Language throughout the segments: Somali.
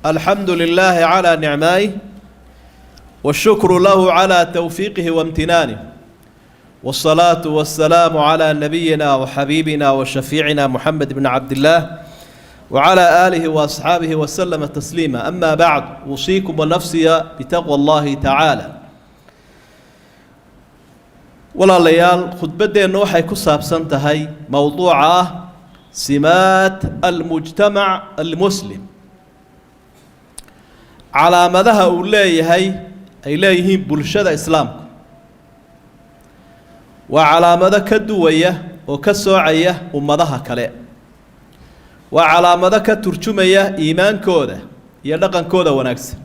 الحمد لله على نعمائه، والشكر له على توفيقه وامتنانه، والصلاة والسلام على نبينا وحبيبنا وشفيعنا محمد بن عبد الله وعلى آله وأصحابه وسلم تسليما. أما بعد، أوصيكم ونفسي بتقوى الله تعالى. Walaalayaal, khudbaddeennu waxay ku saabsan tahay mowduuca ah simaat almujtamac almuslim, calaamadaha uu leeyahay, ay leeyihiin bulshada islaamku. Waa calaamado ka duwaya oo ka soocaya ummadaha kale, waa calaamado ka turjumaya iimaankooda iyo dhaqankooda wanaagsan,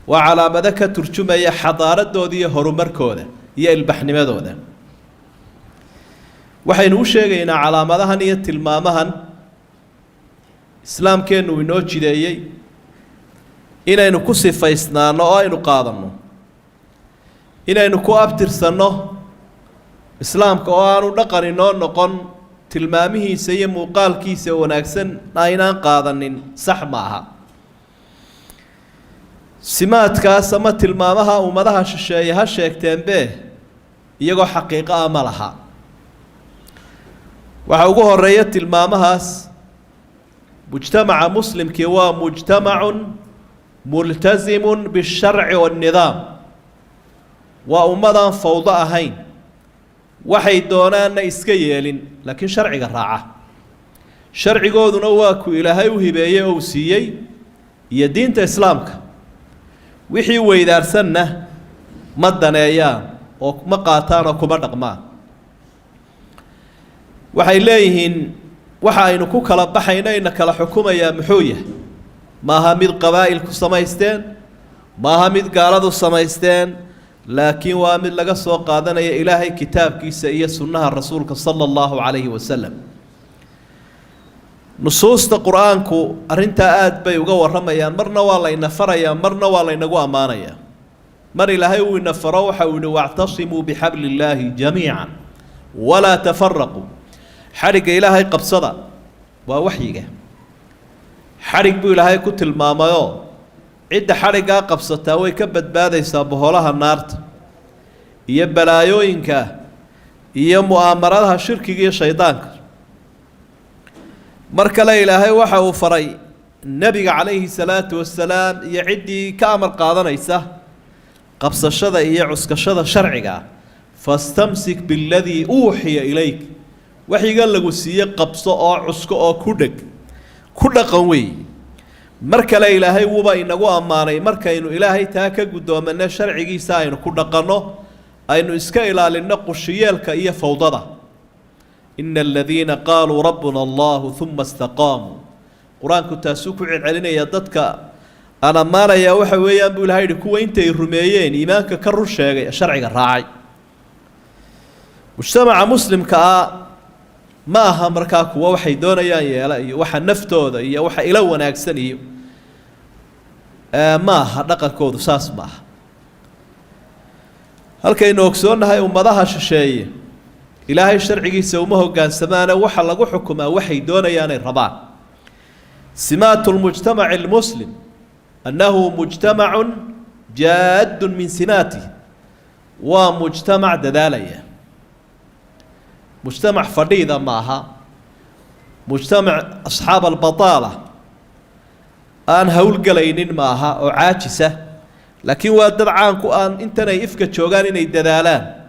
waa calaamado ka turjumaya xadaaradooda iyo horumarkooda iyo ilbaxnimadooda. Waxaynu u sheegaynaa calaamadahan iyo tilmaamahan islaamkeennu inoo jideeyey inaynu ku sifaysnaano oo aynu qaadanno, inaynu ku abtirsanno islaamka oo aanu dhaqan inoo noqon. Tilmaamihiisa iyo muuqaalkiisa wanaagsan aynaan qaadanin sax ma aha. Simaadkaas ama tilmaamaha ummadaha shisheeye ha sheegteenbe, iyagoo xaqiiqo ah ma laha. Waxaa ugu horeeya tilmaamahaas: mujtamaca muslimkii waa mujtamacun multasimun bisharci waannidaam. Waa ummadaan fawdo ahayn, waxay doonaanna iska yeelin, laakiin sharciga raaca. Sharcigooduna waa ku Ilaahay u hibeeyey oo uu siiyey iyo diinta islaamka. Wixii weydaarsanna ma daneeyaan oo ma qaataan oo kuma dhaqmaan. Waxay leeyihiin waxa aynu ku kala baxayno, ina kala xukumayaa muxuu yahay? Maaha mid qabaa'ilku samaysteen, maaha mid gaaladu samaysteen, laakiin waa mid laga soo qaadanaya Ilaahay kitaabkiisa iyo sunnaha rasuulka sala allahu calayhi wasalam. Nusuusta Qur-aanku arrintaa aad bay uga warramayaan. Marna waa layna farayaa, marna waa laynagu ammaanayaa. Mar Ilaahay uu ina faro, waxa uu yihi: "Wactasimuu bixabli illaahi jamiican walaa tafaraquu." Xadhigga Ilaahay qabsada, waa waxyiga. Xadhig buu Ilaahay ku tilmaamayoo cidda xadhiggaa qabsataa way ka badbaadaysaa boholaha naarta iyo balaayooyinka iyo mu'aamaradaha shirkiga iyo shaydaanka. Mar kale Ilaahay waxa uu faray nebiga calayhi salaatu wasalaam iyo ciddii ka amar qaadanaysa qabsashada iyo cuskashada sharciga: "Fastamsik biladii uuxiya ilayk." Waxyiga lagu siiye qabso oo cusko oo ku dheg, ku dhaqan weey. Mar kale Ilaahay wuuba inagu ammaanay markaynu Ilaahay taa ka guddoomanno, sharcigiisa aynu ku dhaqanno, aynu iska ilaalinno qushiyeelka iyo fawdada: "Ina aladiina qaaluu rabbuna allahu uma istaqaamuu." Qur-aanku taasuu ku celcelinaya. Dadka aan ammaanayaa waxa weeyaan, buu Ilahay yihi, kuwa intay rumeeyeen iimaanka ka run sheegay, sharciga raacay. Mujtamaca muslimka ah ma aha markaa kuwa waxay doonayaan yeela iyo waxa naftooda iyo waxa ila wanaagsan iyo ma aha. Dhaqankoodu saas ma aha. Halkaynu ogsoonnahay ummadaha shisheeye Ilaahay sharcigiisa uma hoggaansamaane, waxa lagu xukumaa waxay doonayaanay rabaan. Simaatu lmujtamaci almuslim annahu mujtamacun jaaddun min simaatih. Waa mujtamac dadaalaya, mujtamac fadhiida ma aha, mujtamac asxaab albataala aan howlgelaynin ma aha oo caajisa, laakiin waa dad caanku aan intanay ifka joogaan inay dadaalaan.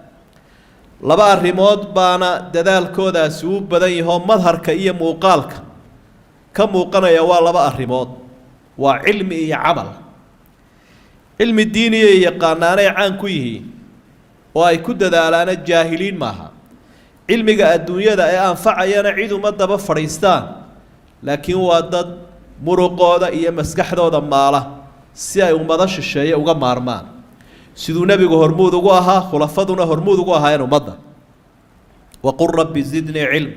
Laba arrimood baana dadaalkoodaasi u badan yahoo madharka iyo muuqaalka ka muuqanaya. Waa laba arrimood: waa cilmi iyo camal. Cilmi diiniyay yaqaanaanay caan ku yihiin oo ay ku dadaalaana, jaahiliin maaha. Cilmiga adduunyada ee anfacayana cid uma daba fadhiistaan, laakiin waa dad muruqooda iyo maskaxdooda maala si ay ummado shisheeye uga maarmaan, siduu nebigu hormuud ugu ahaa, khulafaduna hormuud ugu ahaayeen ummadda. "Waqul rabbi zidnii cilm."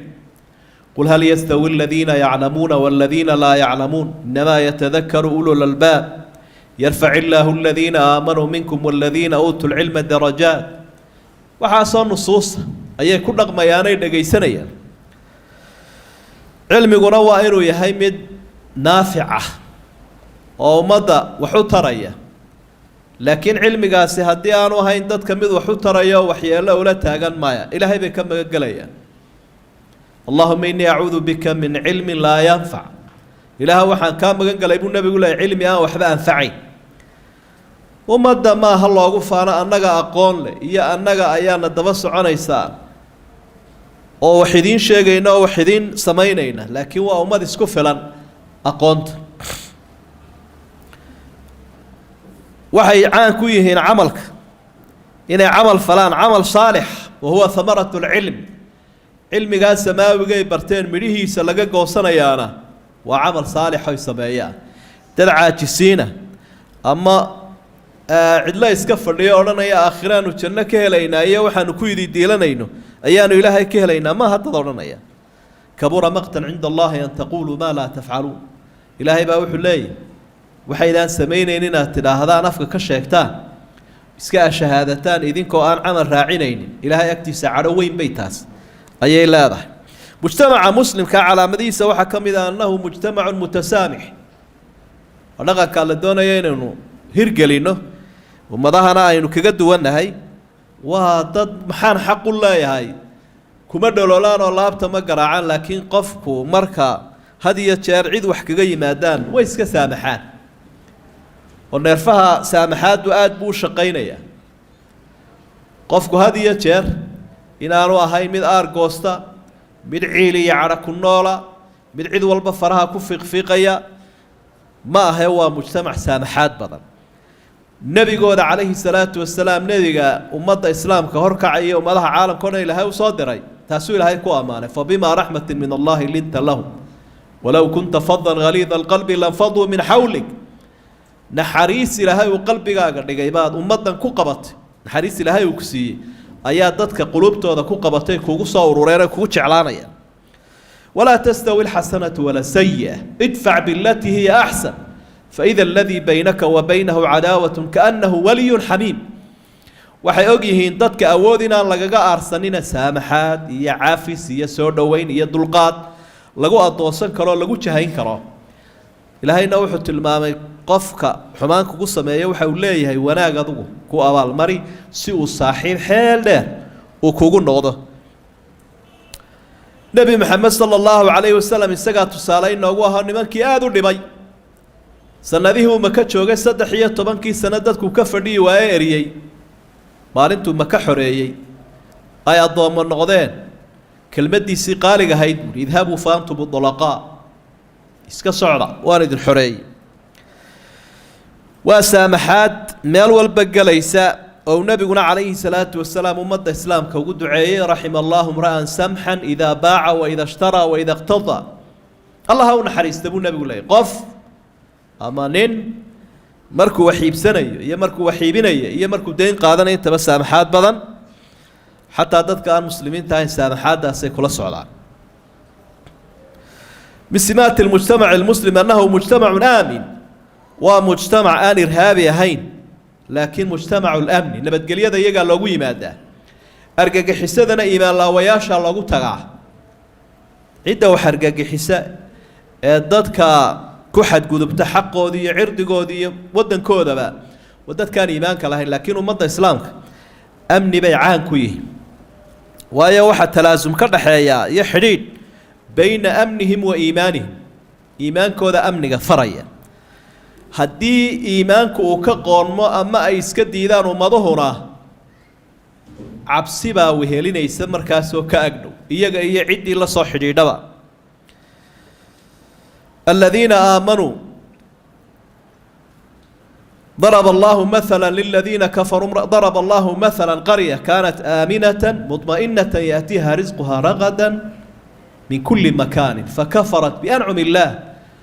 "Qul hal yastawi aladiina yaclamuuna waladiina laa yaclamuun inamaa yatadakaru ulu lalbaab." "Yarfac illaahu aladiina aamanuu minkum waladiina uutuu lcilma darajaat." Waxaasoo nusuusa ayay ku dhaqmayaanay dhegaysanayaan. Cilmiguna waa inuu yahay mid naafic ah. Oo ummadda wax u taraya, laakiin cilmigaasi haddii aanu ahayn dadka mid wax u taraya oo waxyeello ula taagan, maya, Ilaahay bay ka magangelayaan. اللهم إني أعوذ بك من علم لا ينفع. Ilaah, waxaan kaa magan galay, buu Nebigu leeyay, cilmi aan waxba anfacayn. Ummadda maaha loogu faano annaga aqoon leh iyo annaga ayaana daba soconaysaa oo wax idiin sheegayna oo wax idiin samaynayna, laakiin waa ummad isku filan aqoonta. Waxay caan ku yihiin camalka, inay camal falaan, camal saalix. Wa huwa ثمرة العلم. Cilmigaa samaawigay barteen midhihiisa laga goosanayaana waa camal saalix oy sameeyaan. Dad caajisiina ama cidlo iska fadhiyo, odhanaya aakhiraanu janno ka helaynaa iyo waxaanu ku idi diilanayno ayaanu Ilaahay ka helaynaa, maaha dad odhanaya. كبر مقتا عند الله أن تقولوا ما لا تفعلون. Ilaahay baa wuxuu leeyahy, waxaydaan samaynayn inaad tidhaahdaan, afka ka sheegtaan, iska ashahaadataan idinkoo aan camal raacinaynin, Ilaahay agtiisa cadho weyn bay taas ayay leedahay. Mujtamaca muslimka calaamadihiisa waxaa ka mid ah أنه مجتمع متسامح. Oo dhaqankaa la doonaya inaynu hirgelinno, ummadahana aynu kaga duwannahay, waa dad maxaan xaq u leeyahay kuma dholoolaan oo laabta ma garaacaan, laakiin qofku marka had iyo jeer cid wax kaga yimaadaan way iska saamaxaan, oo neerfaha saamaxaaddu aada buu u shaqaynayaa. Qofku had iyo jeer inaanu ahayn mid aargoosta, mid ciil iyo cadho ku noola, mid cid walba faraha ku fiiqfiiqaya ma ahe, waa mujtamac saamaxaad badan. Nebigooda calayhi salaatu wasalaam, nebiga ummadda islaamka horkacaya, ummadaha caalamka o dhan Ilaahay usoo diray, taasuu Ilaahay ku ammaanay: فبما رحمة من الله لنت لهم ولو كنت فظا غليظ القلب لانفضوا من حولك. Naxariis Ilaahay uu qalbigaaga dhigay baad ummaddan ku qabatay. Naxariis Ilaahay uu ku siiyey ayaa dadka quluubtooda ku qabatay, kugu soo urureen, kugu jeclaanaya. ولا تستوي الحسنة ولا السيئة، ادفع بالتي هي أحسن فإذا الذي بينك وبينه عداوة كأنه ولي حميم. Waxay og yihiin dadka awood inaan lagaga aarsanina saamaxaad iyo cafis iyo soo dhoweyn iyo dulqaad lagu addoonsan karo o lagu jahayn karo. Ilaahayna wuxuu tilmaamay qofka xumaan kugu sameeya, waxa uu leeyahay wanaag adugu ku abaalmari si uu saaxiib xeel dheer uu kugu noqdo. Nebi Maxamed sala allahu calayhi wasalam isagaa tusaale inoogu ahaa. Nimankii aada u dhibay sanadihii uu Maka joogay, 13-kii sano, dadku ka fadhiyi waaye, eriyey, maalintuu Maka xoreeyey ay addoommo noqdeen, kelmaddiisii qaaliga ahayd buuri: اذهبوا فأنتم الطلقاء. Iska socda, waan idin xoreeyey. Waa saamaxaad meel walba gelaysa oo nebiguna calayhi salaatu wasalaam ummadda islaamka ugu duceeyey: رحم الله امرأ سمحا إذا باع وإذا اشترى وإذا اقتضى. Allah ha u naxariista, buu nebigu leeyay, qof ama nin markuu wax iibsanayo iyo markuu wax iibinayo iyo markuu deyn qaadanayo intaba saamaxaad badan. Xataa dadka aan muslimiinta ahayn saamaxaaddaasay kula socdaan. من سمات المجتمع المسلم أنه مجتمع آمن. Waa mujtamac aan irhaabi ahayn, laakiin mujtamacu lamni, nabadgelyada iyagaa loogu yimaadaa, argagixisadana iimaan laawayaasha loogu tagaa. Cidda wax argagixisa ee dadka ku xadgudubta xaqoodii iyo cirdigoodii iyo waddankoodaba waa dadkaan iimaanka lahayn, laakiin ummadda islaamka amni bay caan ku yihiin. Waayo, waxaa talaasum ka dhaxeeya iyo xidhiidh بين أمنهم وإيمانهم. Iimaankooda amniga faraya. Haddii iimaanku uu ka qoonmo ama ay iska diidaan ummaduhuna, cabsi baa wehelinaysa markaasoo ka agdhow iyaga iyo ciddii la soo xidhiidhaba. الذين آمنوا، ضرب الله مثلا للذين كفروا، ضرب الله مثلا قرية كانت آمنة مطمئنة يأتيها رزقها رغدا من كل مكان فكفرت بأنعم الله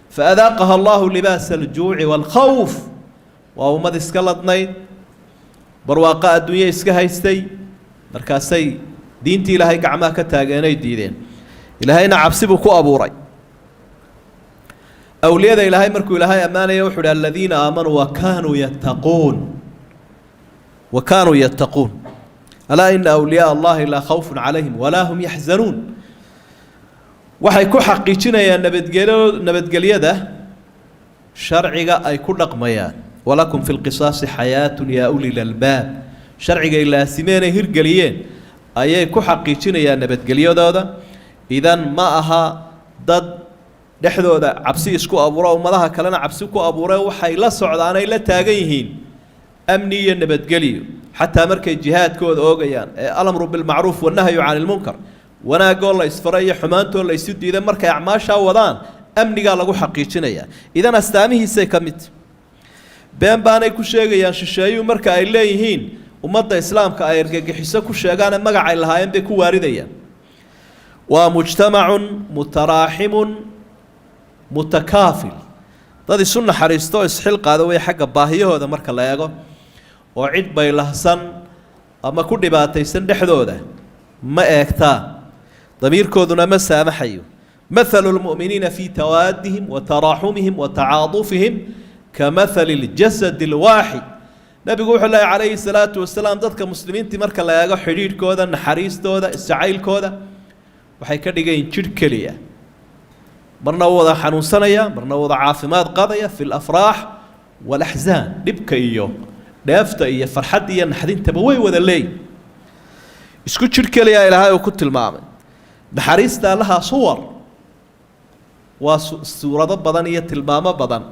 فأذاقها الله لباس الجوع والخوف. Waa ummad iska ladnayd, barwaaqo adduunye iska haystay, markaasay diintii Ilaahay gacmaha ka taageenay, diideen. Ilaahayna cabsi buu ku abuuray. Awliyada Ilaahay markuu Ilaahay ammaanaya wuxuu uhi: الذين آمنوا وكانوا يتقون. وكانوا يتقون. ألا إن أولياء الله لا خوف عليهم ولا هم يحزنون. Waxay ku xaqiijinayaan nabadgelyo, nabadgelyada. Sharciga ay ku dhaqmayaan, walakum fi lqisaasi xayaatun yaa ulil albaab, sharcigay laasimeen ay hirgeliyeen ayay ku xaqiijinayaan nabadgelyadooda. Idan ma aha dad dhexdooda cabsi isku abuura, ummadaha kalena cabsi ku abuure. Waxay la socdaan ay la taagan yihiin amni iyo nabadgelyo, xataa markay jihaadkooda oogayaan ee alamru bilmacruuf wanahyu cani ilmunkar, wanaagoo la isfaray iyo xumaantoo la isu diiday, markay acmaashaa wadaan amnigaa lagu xaqiijinayaa. Idan astaamihiisay ka mid. Been baanay ku sheegayaan shisheeyuhu marka ay leeyihiin ummadda islaamka ay argagixiso ku sheegaane, magacay lahaayeen bay ku waaridayaan. Waa mujtamacun mutaraaximun mutakaafil, dad isu naxariisto oo isxil qaado way xagga baahiyahooda marka la eego, oo cid baylahsan ama ku dhibaataysan dhexdooda ma eegtaan, damiirkooduna ma saamaxayo. Mathalu lmu'miniina fii tawaadihim wa taraaxumihim wa tacaadufihim ka mathali ljasadi alwaaxid. Nabigu wuxuu leeyahy calayhi salaatu wasalaam, dadka muslimiintii marka la eego xidhiidhkooda, naxariistooda, isjacaylkooda, waxay ka dhigayiin jidh keliya, marna u wada xanuunsanaya, marna wada caafimaad qadaya, fi lafraax walaxsaan, dhibka iyo dheefta iyo farxadda iyo naxdintaba way wada leeyihin. Isku jidh keliya Ilaahay uu ku tilmaamay. Naxariista Allaha suwar waa suurado badan iyo tilmaamo badan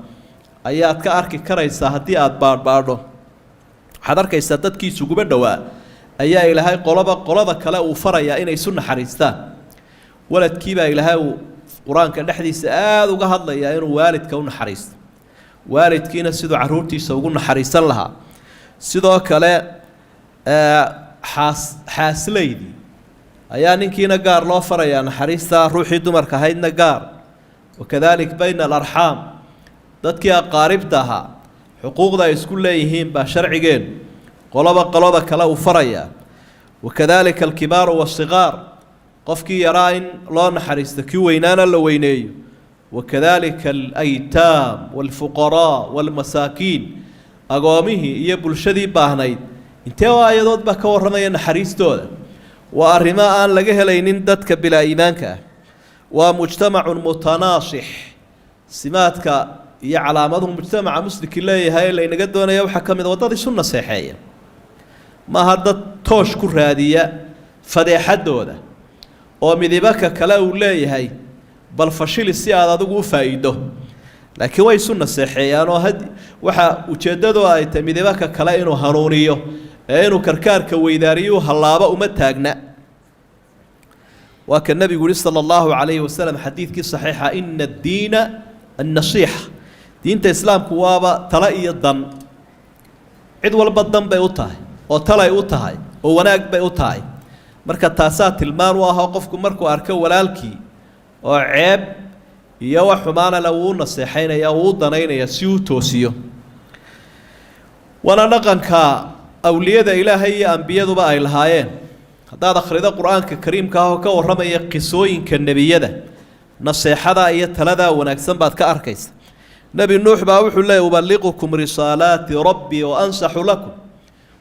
ayaad ka arki karaysaa haddii aada baadhbaadho. Waxaad arkaysaa dadkii isuguba dhowaa ayaa Ilaahay qoloba qolada kale uu farayaa inay isu naxariistaan. Waladkiibaa Ilaahay uu qur-aanka dhexdiisa aada uga hadlayaa inuu waalidka u naxariisto, waalidkiina siduu carruurtiisa ugu naxariisan lahaa. Sidoo kale xaas xaasleydii ayaa ninkiina gaar loo farayaa naxariista, ruuxii dumarka ahaydna gaar. Wakadalik bayna alarxaam, dadkii aqaaribta ahaa xuquuqda ay isku leeyihiin baa sharcigeenu qoloba qolada kale uu farayaa. Wakadalika alkibaaru waasigaar, qofkii yaraa in loo naxariisto, kii weynaana la weyneeyo. Wakadalika alaytaam waalfuqaraa waalmasaakiin, agoomihii iyo bulshadii baahnayd. Intee oo aayadood baa ka warramaya naxariistooda? Waa arrimo aan laga helaynin dadka bilaa iimaanka ah. Waa mujtamacun mutanaasix. Simaadka iyo calaamaduhu mujtamaca muslimkii leeyahay ee laynaga doonaya waxaa ka mid a waddada isu naseexeeya. Maaha dad toosh ku raadiya fadeexadooda oo midibaka kale uu leeyahay bal fashili si aad adigu u faa'iido, laakiin way isu naseexeeyaan oo had waxa ujeeddadu ay tahay midibaka kale inuu hanuuniyo ee inuu karkaarka weydaariyo hallaabo uma taagna. Waa ka nabigu yihi sala allahu calayhi wasalam xadiidkii saxiixa: ina addiina annasiixa. Diinta islaamku waaba talo iyo dan, cid walba dan bay u tahay oo talay u tahay oo wanaag bay u tahay. Marka taasaa tilmaan u ahoo qofku markuu arko walaalkii oo ceeb iyo wax xumaana le, wuu naseexaynaya, wuu u danaynaya si uu toosiyo. Waana dhaqanka awliyada Ilaahay iyo ambiyaduba ay lahaayeen. Haddaad akhrido qur-aanka kariimka ah oo ka warramaya qisooyinka nebiyada, naseexadaa iyo taladaa wanaagsan baad ka arkaysa. Nebi Nuux baa wuxuu leeyay: ubaliqukum risaalaati rabbii wa ansaxu lakum.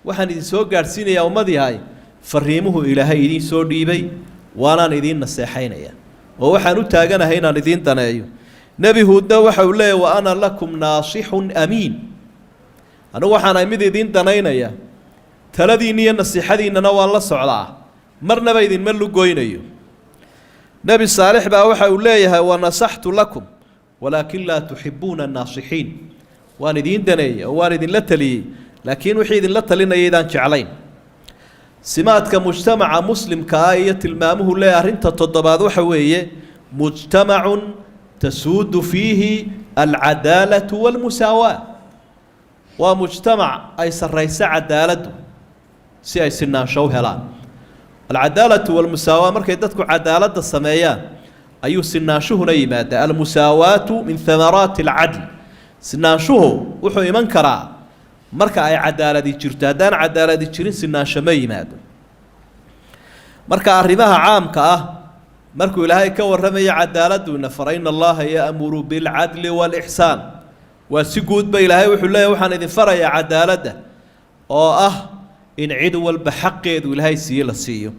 Waxaan idin soo gaadhsiinayaa, ummad yahay, fariimuhu Ilaahay idiin soo dhiibay, waanaan idiin naseexaynaya oo waxaan u taaganahay inaan idiin daneeyo. Nebi Huudna waxa uu leeyahy: wa ana lakum naasixun amiin. Anigu waxaan ahay mid idiin danaynaya, taladiinna iyo nasiixadiinnana waan la socdaa, marnaba idinma lugoynayo. Nebi Saalix baa waxa uu leeyahay: wanasaxtu lakum walaakin laa tuxibuuna annaasixiin. Waan idiin daneeyey oo waan idinla taliyey, laakiin wixii idinla talinayaydaan jeclayn. Simaadka mujtamaca muslimka ah iyo tilmaamuhu leeyahy, arrinta toddobaad waxa weeye mujtamacun tasuudu fiihi alcadaalatu waalmusaawaa. Waa mujtamac ay sarrayso cadaaladdu si ay sinaansho u helaan. Alcadaalatu walmusaawaa, markay dadku cadaaladda sameeyaan ayuu sinaanshuhuna yimaadaa. Almusaawaatu min hamaraati alcadl. Sinaanshuhu wuxuu iman karaa marka ay cadaaladi jirto. Haddaan cadaaladi jirin, sinaansho ma yimaado. Marka arrimaha caamka ah markuu Ilaahay ka warramayo cadaaladdu ina faray, ina Allaha ya'muru bilcadli waalixsaan, waa si guudba. Ilaahay wuxuu leeyahy: waxaan idin farayaa cadaaladda, oo ah in cid walba xaqeedu Ilaahay siiye la siiyo.